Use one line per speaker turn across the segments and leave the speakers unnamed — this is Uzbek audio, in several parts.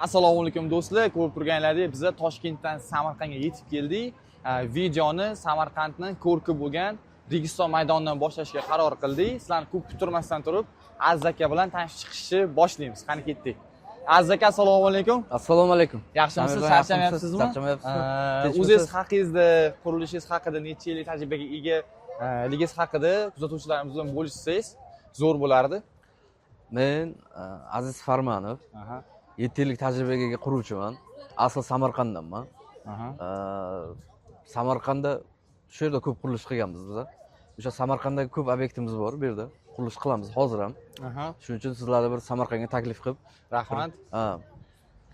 Assalomu alaykum, do'stlar. Ko'rib turganlaringizdek, biza Toshkentdan Samarqandga yetib keldik. Videoni Samarqandni ko'rki bo'lgan Registon maydonidan boshlashga qaror qildik. Sizlarni ko'p kuttirmasdan turib, Aziz aka bilan tanishib chiqishni boshlaymiz. Qani, ketdik. Aziz aka, assalomu alaykum.
Assalomu alaykum.
Yaxshimisiz?
Samirjon,
Charchamayapsizmi?
Charchamayapsizmi? Tinchmisiz?
O'zingiz haqingizda, qurilishingiz haqida, necha yillik tajribaga ega ligingiz haqida kuzatuvchilarimiz bilan bo'lishsangiz zo'r bo'lardi.
Men Aziz Farmanov, 7 yillik tajribaga ega quruvchiman. Asli Samarqanddanman. Samarqandda shu yerda ko'p qurilish qilganmiz biz. O'sha Samarqandda ko'p obyektimiz bor, bu yerda qurilish qilamiz hozir ham. Shuning uchun sizlarni bir Samarqandga taklif qilib,
Rahmat.
ha,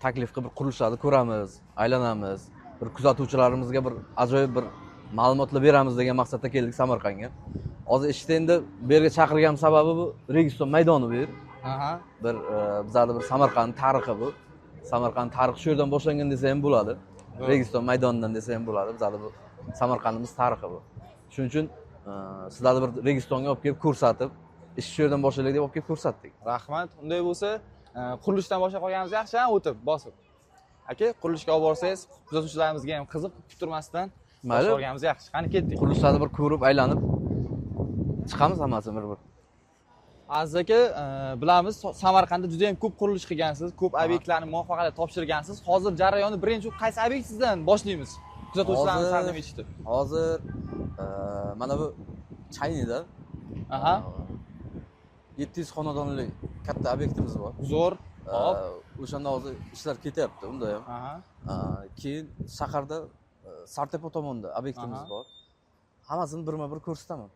taklif qilib bir qurilishlarni ko'ramiz, aylanamiz, bir kuzatuvchilarimizga bir ajoyib bir ma'lumotlar beramiz degan maqsadda keldik Samarqandga. Hozir ishda endi bu yerga chaqirgan sababi bu Registon maydoni bu yer. Bir bizlarni bir Samarqand tarixi bu. Samarqand tarixi shu yerdan boshlangan desa ham bo'ladi. Registon maydonidan desa ham bo'ladi. Bizlarni bu Samarqandimiz tarixi bu. Shuning uchun sizlarni bir Registonga olib kelib ko'rsatib, ish shu yerdan boshlaylik deb olib kelib ko'rsatdik.
Rahmat. Unday bo'lsa, qurilishdan boshlab qolganimiz yaxshi, ha, o'tib, bosib. Aka, qurilishga olib borsangiz, kuzatuvchilarimizga ham qiziq, kuttirmasdan
Mayli.
boshlab olganimiz yaxshi. Qani, ketdik.
Qurilishlarni bir ko'rib, aylanib chiqamiz hammasini bir-bir.
Aziz aka, bilamiz, Samarqandda juda ham ko'p qurilish qilgansiz, ko'p obyektlarni muvaffaqiyatli topshirgansiz. Hozir jarayonni birinchi qaysi obyekt boshlaymiz? Kuzatuvchilarimiz taqdim etishdi.
Hozir mana bu Chaynida 700 xonadonli katta obyektimiz bor.
Zo'r. Hop.
O'shanda hozir ishlar ketyapti unda ham. Keyin shaharda Sartepa tomonda obyektimiz bor. Hammasini birma-bir ko'rsataman.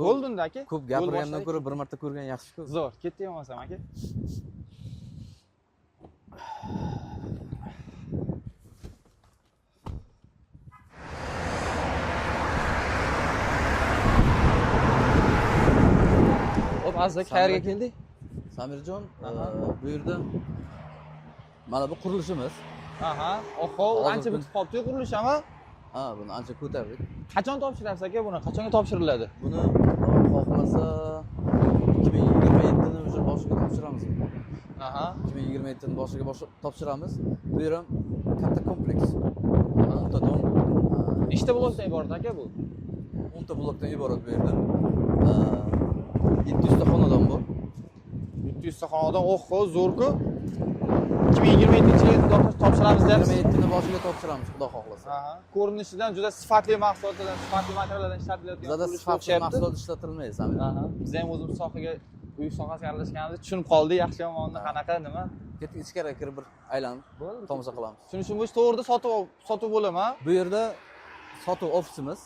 Bo'ldi unda, aka.
Ko'p gapirgandan ko'ra bir marta ko'rgan yaxshi-ku.
Zo'r. Ketdik bo'lmasam, aka. Hop, Aziz aka, qayerga keldik?
Samirjon, bu yerda mana bu qurilishimiz.
Aha, oho, ancha bitib qolibdi qurilish ama.
Ha, buni ancha ko'tardik.
Qachon topshirasiz, aka buni? Qachonga topshiriladi?
Buni Xudo xohlasa 2027 ni уже boshiga topshiramiz. 2027 ni boshiga topshiramiz. Bu yer ham katta kompleks. 10 ta dom,
Nechta blokdan iborat, aka, bu?
10 ta blokdan iborat bu yerda. 700 ta xonadon bor.
700 ta xonadon, oho, zo'r-ku. 2027 yil topshiramiz deyapsiz.
27 ni boshiga topshiramiz, Xudo xohlasa.
Ko'rinishidan juda sifatli mahsulotlardan, sifatli materiallardan ishlatilayotgan
Bizada
qurilish
sifatli
o'xshayapti.
Mahsulot ishlatilmaydi, Samir.
Biz ham o'zimiz sohaga, uy sohasiga aralashganimizni tushunib qoldik, yaxshi yomonni qanaqa, nima.
Ketdik, ichkariga kirib bir aylanib tomosha qilamiz.
Shuning uchun bu to'g'rida sotuv bo'limi, ha?
Bu yerda sotuv ofisimiz,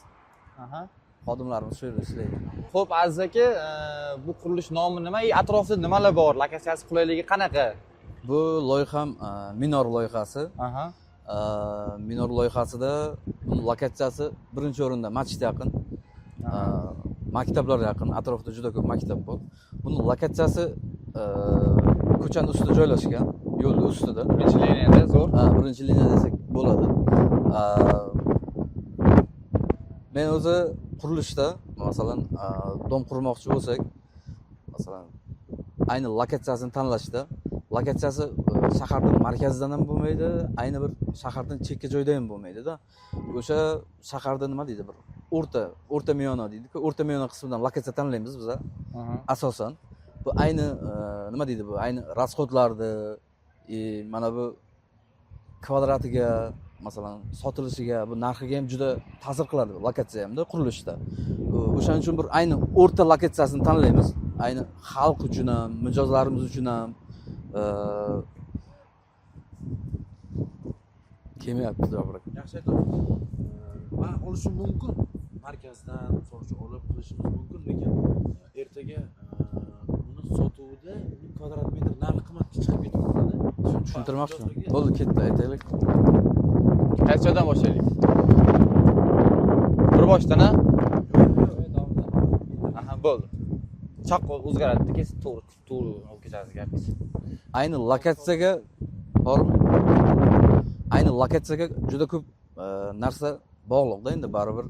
xodimlarimiz shu yerda ishlaydi.
Xo'p, Aziz aka, bu qurilish nomi nima? Atrofida nimalar bor? Lokatsiyasi qulayligi qanaqa?
Bu loyiham Minor loyihasi. Minor loyihasida buni lokatsiyasi birinchi o'rinda masjid yaqin, maktablar yaqin, atrofda juda ko'p maktab bor. Buni lokatsiyasi ko'chani ustida joylashgan, yo'lni ustida.
Birinchi liniyada, zo'r.
Ha, birinchi liniya desak bo'ladi. Men o'zi qurilishda, masalan, dom qurmoqchi bo'lsak, masalan, ayni lokatsiyasini tanlashda, lokatsiyasi shaharning markazidan ham bo'lmaydi, ayni bir shahardan chekka joyda ham bo'lmaydi-da. O'sha shaharda nima deydi, bir o'rta miyona deydi-ku, o'rta miyona qismidan lokatsiya tanlaymiz biz asosan. Bu ayni nima deydi, bu ayni расход larni, mana bu kvadratiga, masalan, sotilishiga, bu narxiga ham juda ta'sir qiladi lokatsiya hamda qurilishda. O'shaning uchun bir ayni o'rta lokatsiyasini tanlaymiz. Ayni xalq uchun ham, mijozlarimiz uchun ham kelmayapti javob.
Yaxshi aytyapsiz. Man olishim mumkin, markazdan misol uchun olib qilishimiz mumkin, lekin ertaga uni sotuvida uning kvadrat metr narxi qimmatga chiqib ketib qoladi.
Tushuntirmoqchiman. Bo'ldi, ketdi, aytaylik.
Qaysi joydan boshlaylik? Bir boshdan, ha? Aha, bo'ldi. Chaq o'zgaradi, keyin to'g'ri to'g'ri olib ketadi gapingiz.
Ayni lokatsiyaga bormi? Ayni lokatsiyaga juda ko'p narsa bog'liqda endi baribir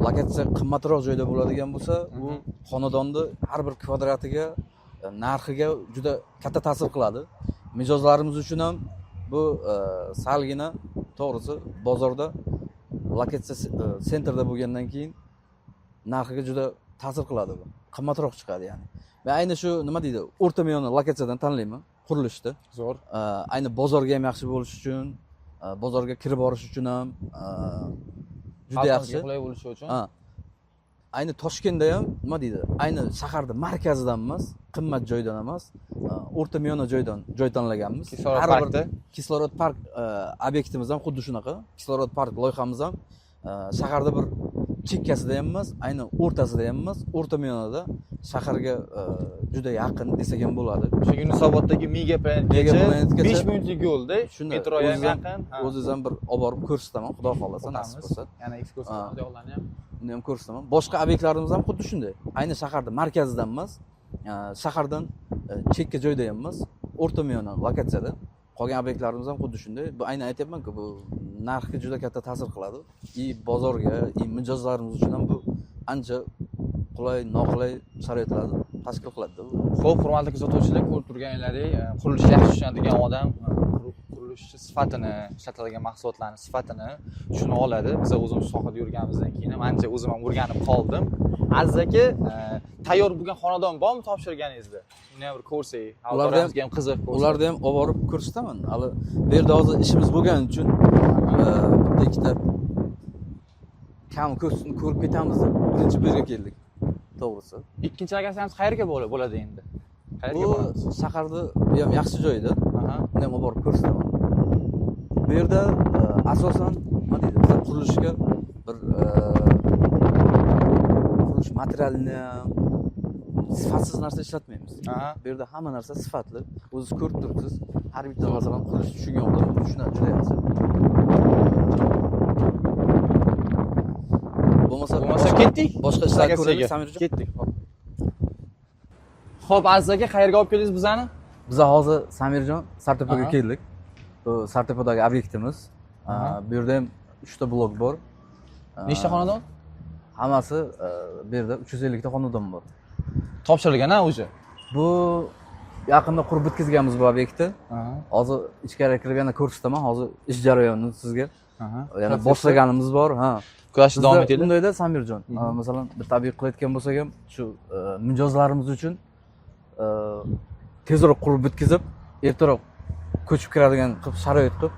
lokatsiya qimmatroq joyda bo'ladigan bo'lsa, u xonadonni har bir kvadratiga, narxiga juda katta ta'sir qiladi. Mijozlarimiz uchun ham bu salgina, to'g'risi, bozorda lokatsiya центр da bo'lgandan keyin narxiga juda ta'sir qiladi bu. Qimmatroq chiqadi ya'ni. Men ayni shu, nima deydi, o'rta miyona lokatsiyadan tanlayman qurilishni.
Zo'r.
Ayni bozorga ham yaxshi bo'lishi uchun, bozorga kirib borish uchun ham juda
Xalqimizga
yaxshi.
qulay bo'lishi uchun.
Ha. Ayni Toshkentda ham, nima deydi, ayni shaharda markazidan emas, qimmat joydan emas, o'rta miyona joydan joy tanlaganmiz.
Kislorod
Har bir
parkda.
Kislorod park obyektimiz ham xuddi shunaqa. Kislorod park loyihamiz ham shaharda bir chekkasida ham emas, ayni o'rtasida ham emas, o'rta miyonada, shaharga juda yaqin desak ham bo'ladi.
O'sha Yunusoboddagi Mega
Mega
Planetgacha
Planetgacha
5 minutlik yo'lda.
Shunday,
Metro ham
o'ziz ham-
yaqin. Ha.
O'zingiz ham bir olib borib ko'rsataman, xudo xohlasa, nasib
O'tamiz.
bo'lsa.
Yana ekskursiya
Ha.
yoqlarni ham.
Uni ham ko'rsataman. Boshqa obyektlarimiz ham xuddi shunday. Ayni shaharda markazidan emas, shahardan chekka joyda ham emas, o'rta miyona lokatsiyada. Qolgan obyektlarimiz ham xuddi shunday. Bu ayni aytyapman-ku, bu narxga juda katta ta'sir qiladi. И bozorga, и mijozlarimiz uchun ham bu ancha qulay, noqulay sharoitlarni tashkil qiladi bu.
Xo'p, hurmatli kuzatuvchilar, ko'rib turganlaringizdek, qurilishni yaxshi tushunadigan odam qurilishchi sifatini, ishlatiladigan mahsulotlarni sifatini tushuna oladi. Biz o'zimiz sohada yurganimizdan keyin ham ancha o'zim ham o'rganib qoldim. Aziz aka, tayyor bo'lgan xonadon bormi topshirganingizda? Uni ham bir ko'rsak, auditoriyamizga ham qiziq ko'rsa.
Ularni ham olib borib ko'rsataman. Hali bu yerda hozir ishimiz bo'lgani uchun bitta ikkita kam ko'rsatni ko'rib ketamiz deb birinchi bu yerga keldik. To'g'risi.
Ikkinchi lokatsiyamiz qayerga bo'ladi endi? Qayerga
Bu
boramiz?
shaharda, bu ham yaxshi joyda. Uni ham olib borib ko'rsataman. Bu yerda asosan, nima deydi, bizlar qurilishga bir qurilish materialini ham sifatsiz narsa ishlatmaymiz. Bu yerda hamma narsa sifatli. O'zingiz ko'rib turibsiz. Har bitta, masalan, qurilish tushungan odam tushunadi juda yaxshi. Bo'lmasa
Bo'lmasa ketdik.
Boshqa ishlarni
Lokatsiyaga.
ko'raylik, Samirjon.
Ketdik. Xo'p. Xo'p, Aziz aka, qayerga olib keldingiz bizani?
Biz hozir, Samirjon, Sartepaga keldik. Bu Sartepadagi obyektimiz. Bu yerda ham 3 ta blok bor.
Nechta xonadon?
Hammasi bu yerda 350 ta xonadon bor.
Topshirilgan, ha, уже?
Bu yaqinda qurib bitkazganmiz bu obyektni. Hozir ichkariga kirib yana ko'rsataman. Hozir ish jarayonini sizga. Yana boshlaganimiz bor, ha.
Kuzatishda davom
Bizda
etinglar.
bundayda, Samirjon, masalan, bitta obyekt qilayotgan bo'lsak ham, shu mijozlarimiz uchun tezroq qurib bitkazib, ertaroq ko'chib kiradigan qilib sharoit qilib,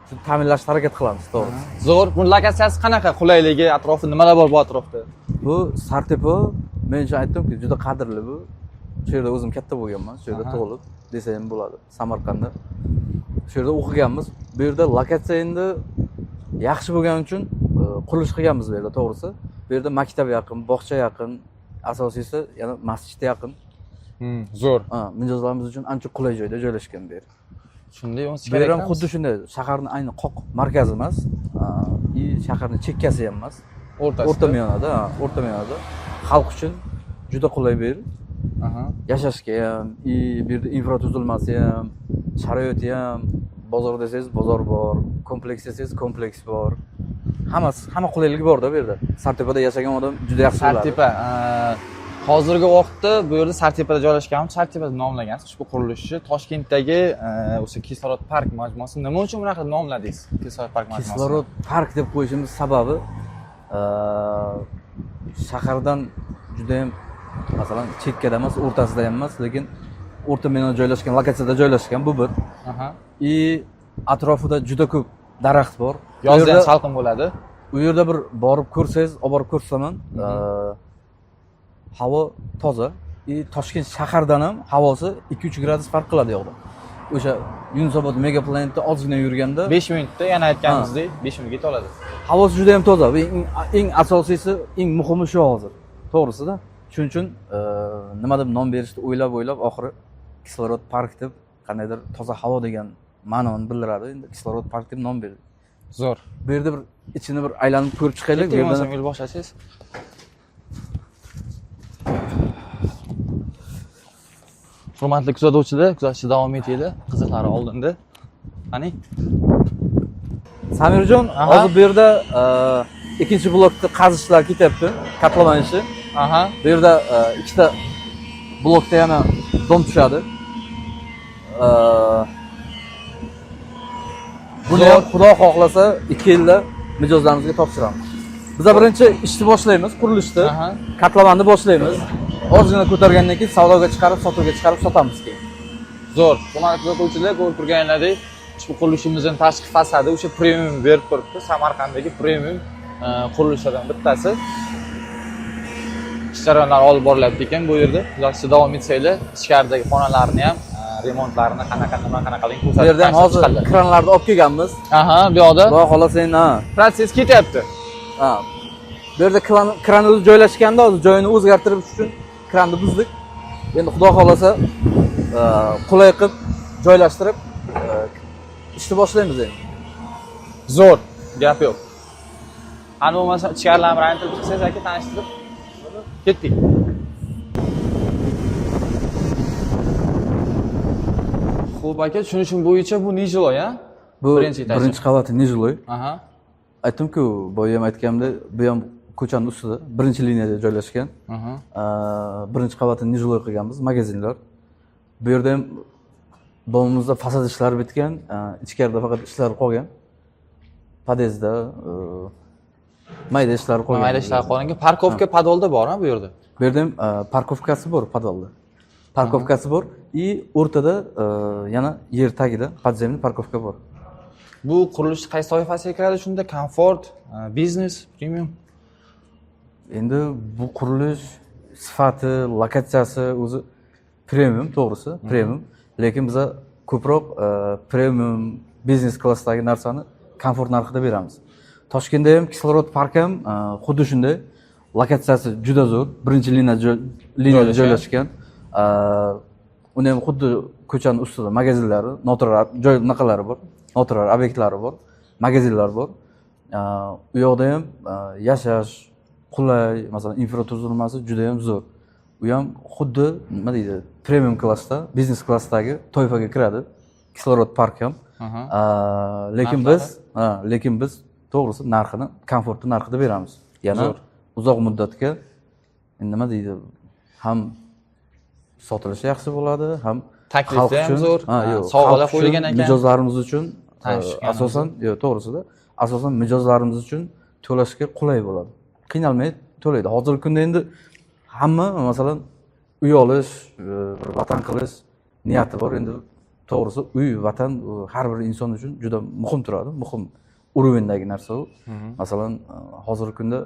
shu ta'minlashga harakat qilamiz, to'g'risi.
Zo'r. Buni lokatsiyasi qanaqa? Qulayligi, atrofi nimalar bor bu atrofda?
Bu Sartepa men uchun, aytdimku, juda qadrli bu. Shu yerda o'zim katta bo'lganman, shu yerda tug'ilib desa ham bo'ladi, Samarqandda. Shu yerda o'qiganmiz. Bu yerda lokatsiya endi yaxshi bo'lgani uchun qurilish qilganmiz bu yerda, to'g'risi. Bu yerda maktab yaqin, bog'cha yaqin, asosiysi yana masjid yaqin.
Zo'r.
Ha, mijozlarimiz uchun ancha qulay joyda joylashgan bu yer.
Shunday.
Bu yer ham xuddi shunday, shaharni ayni qoq markazi emas, и shaharni chekkasi ham emas.
O'rtasida.
O'rta miyonada, ha, o'rta miyonada. Xalq uchun juda qulay bu yer. Yashashga ham, и bu yerda infratuzilmasi ham, sharoiti ham, bozor desangiz bozor bor, kompleks desangiz kompleks bor. Hammasi, hamma qulayligi borda bu yerda. Sartepada yashagan odam juda yaxshi biladi.
Sartepa. Hozirgi vaqtda bu yerda Sartepada joylashgan, Sartepa deb nomlagansiz ushbu qurilishni. Toshkentdagi o'sha Kislorod park majmuasi, nima uchun bunaqa nomladingiz? Kislorod park majmuasini.
Kislorod park deb qo'yishimiz sababi shahardan judayam, masalan, chekkada emas, o'rtasida ham emas, lekin o'rta miyona joylashgan lokatsiyada joylashgan, bu bir. И atrofida juda ko'p daraxt bor. U
Yozda ham salqin bo'ladi.
U yerda bir borib ko'rsangiz, olib borib ko'rsataman. Havo toza. И Toshkent shahardan ham havosi 2-3 gradus farq qiladi u yoqda. O'sha Yunusobod Mega Planetda ozgina yurganda
5 minutda, yana aytganimizdek, 5 minutga yeta oladi.
Havosi juda ham toza. Bu eng asosiysi, eng muhimi shu hozir. To'g'risida. Shuning uchun nima deb nom berishni o'ylab o'ylab oxiri Kislorod park deb, qandaydir toza havo degan ma'noni bildiradi. Endi Kislorod park deb nom berdik.
Zo'r.
Bu yerda bir ichini bir aylanib ko'rib chiqaylik. Bu
Ketdik,
yerdan
bo'lmasam yo'l boshlasangiz. Hurmatli kuzatuvchilar, kuzatishda davom etinglar. Qiziqlari oldinda. Qani?
Samirjon, hozir bu yerda ikkinchi blokda qazishlar ketyapti, kotlovan ishi. Bu yerda ikkita blokda yana дом tushadi. Buni ham Xudo xohlasa 2 yilda mijozlarimizga topshiramiz. Biz birinchi ishni boshlaymiz, qurilishni, kotlovani boshlaymiz. Ozgina ko'targandan keyin savdoga chiqarib, sotuvga chiqarib sotamiz keyin.
Zo'r. Hurmatli kuzatuvchilar, ko'rib turganlaridek, ushbu qurilishimizning tashqi fasadi o'sha premium berib turibdi. Samarqanddagi premium qurilishlardan bittasi. Ish jarayonlari olib borilyapti ekan bu yerda. Kuzatishda davom etsanglar, ichkaridagi xonalarni ham remontlarini qanaqa, nima qanaqaligini
Bu
ko'rsatib
yerda ham hozir
chiqadilar.
Kranlarni olib kelganmiz.
Aha, bu yoqda
Xudo xohlasa endi ha.
protsess ketyapti.
Ha. Bu yerda kran o'zi joylashganda, hozir joyini o'zgartirish uchun kranni buzdik. Endi Xudo xohlasa qulay qilib joylashtirib ishni boshlaymiz endi.
Zo'r, gap yo'q. Ana bo'lmasa ichkarilarni bir aylantirib chiqsangiz aka, tanishtirib ketdik. Xo'p aka, tushunishim bo'yicha bu нежилой, a?
Bu
birinchi etaji.
Birinchi qavati нежилой.
Aha.
Aytdim-ku, boya ham aytganimdek, bu ham ko'chani ustida, birinchi liniyada joylashgan. Birinchi qavatini нежилой qilganmiz, magazinlar. Bu yerda ham дом imizda fasad ishlari bitgan, ichkarida faqat ishlar qolgan. Podyezdda mayda ishlar qolgan.
Mayda ishlar qolgan. Парковка подвал da bormi bu yerda?
Bu yerda ham парковка si bor, подвал da. Парковка si bor и o'rtada yana yer tagida подземный парковка bor.
Bu qurilish qaysi toifasiga kiradi shunda? Komfort, biznes, premium?
Endi bu qurilish sifati, lokatsiyasi o'zi premium, to'g'risi, premium. Lekin biza ko'proq premium biznes klassdagi narsani komfort narxida beramiz. Toshkentda ham kislorod parki ham xuddi shunday. Lokatsiyasi juda zo'r, birinchi liniyada
Joylashgan.
joylashgan. Uni ham xuddi ko'chani ustida magazinlari, noturar joy bunaqalari bor, noturar obyektlari bor, magazinlar bor. U yoqda ham yashash qulay, masalan, infratuzilmasi juda ham zo'r. U ham xuddi nima deydi, premium klassda, biznes klassdagi toifaga kiradi. Kislorod park ham. Lekin
Narxlari?
biz, ha, lekin biz to'g'risi narxini komfortli narxida beramiz. Yana
Zo'r.
Uzoq muddatga endi nima deydi, ham sotilishi yaxshi bo'ladi, ham
Taklifi
xalq
ham
uchun-
zo'r.
Ha,
Ha,
yo'q,
sovg'alar
xalq uchun,
qo'yilgan ekan.
Mijozlarimiz uchun
Tanishib chiqqanimiz.
asosan, yo'q, to'g'risida, asosan mijozlarimiz uchun to'lashga qulay bo'ladi. Qiynalmay to'laydi. Hozirgi kunda endi hamma masalan uy olish, bir vatan qilish niyati bor. Endi to'g'risi uy, vatan u har bir inson uchun juda muhim turadi. Muhim уровень dagi narsa u. Masalan, hozirgi kunda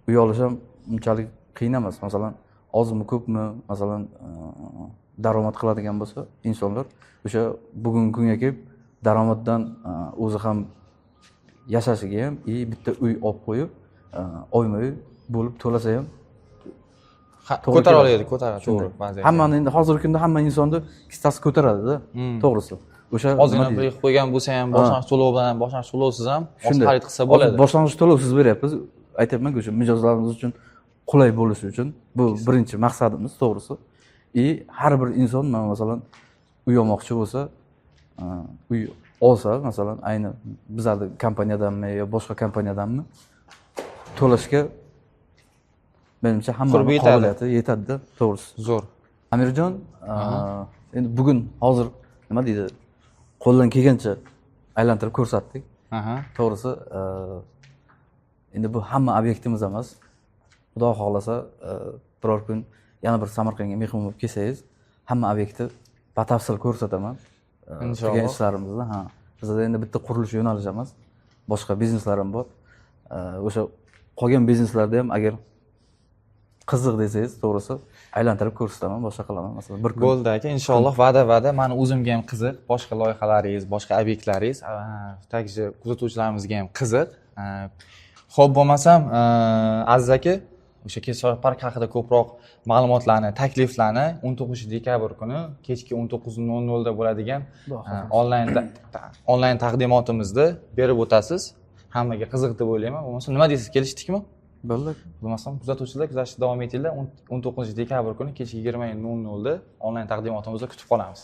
uy olish ham unchalik qiyin emas. Masalan, ozmi, ko'pmi, masalan, daromad qiladigan bo'lsa, insonlar o'sha bugungi kunga kelib daromaddan o'zi ham yashashiga ham и bitta uy olib qo'yib, oyma-oy bo'lib to'lasa ham
Ha,
to'g'ri
ko'tara
keladi.
oladi, ko'taradi, to'g'ri.
Shunday.
Vaziyat.
Hammani endi hozirgi kunda hamma insonni kissasi ko'taradida, to'g'risi. O'sha
Ozgina
nima
pul
deydi?
yig'ib qo'ygan bo'lsa ham, boshlang'ich to'lov bilan, boshlang'ich to'lovsiz ham oz
Shunday.
xarid qilsa
Hozir
bo'ladi.
boshlang'ich to'lovsiz beryapmiz. Aytyapman-ku, o'sha mijozlarimiz uchun qulay bo'lishi uchun bu birinchi maqsadimiz, to'g'risi. И har bir inson mana masalan uy olmoqchi bo'lsa, uy olsa, masalan, ayni bizlarni kompaniyadanmi yo boshqa kompaniyadanmi to'lashga menimcha hammani
Qurbi yetadi.
Qobiliyati yetadi-da, to'g'risi.
Zo'r.
Amirjon, endi bugun hozir nima deydi, qo'ldan kelgancha aylantirib ko'rsatdik. To'g'risi, endi bu hamma obyektimiz emas. Xudo xohlasa, biror kun yana bir Samarqandga mehmon bo'lib kelsangiz, hamma obyektni batafsil ko'rsataman.
Inshaalloh.
Qilgan ishlarimizni, ha. Bizda endi bitta qurilish yo'nalishi emas, boshqa bizneslar ham bor. O'sha qolgan bizneslarda ham agar qiziq desangiz, to'g'risi aylantirib ko'rsataman, boshqa qilaman. Masalan, bir kun
Bo'ldi aka, inshaalloh, va'da va'da. Mani o'zimga ham qiziq, boshqa loyihalaringiz, boshqa obyektlaringiz, также kuzatuvchilarimizga ham qiziq. Xo'p, bo'lmasam, Aziz aka, o'sha Kislorod park haqida ko'proq ma'lumotlarni, takliflarni 19 dekabr kuni kechki 19:00 da bo'ladigan onlayn taqdimotimizda berib o'tasiz. Hammaga qiziq deb o'ylayman. Bo'lmasa nima deysiz, kelishdikmi?
Bo'ldi.
Bo'lmasam kuzatuvchilar, kuzatishda davom etinglar. 19 dekabr kuni kechki 20:00 da onlayn taqdimotimizda kutib qolamiz.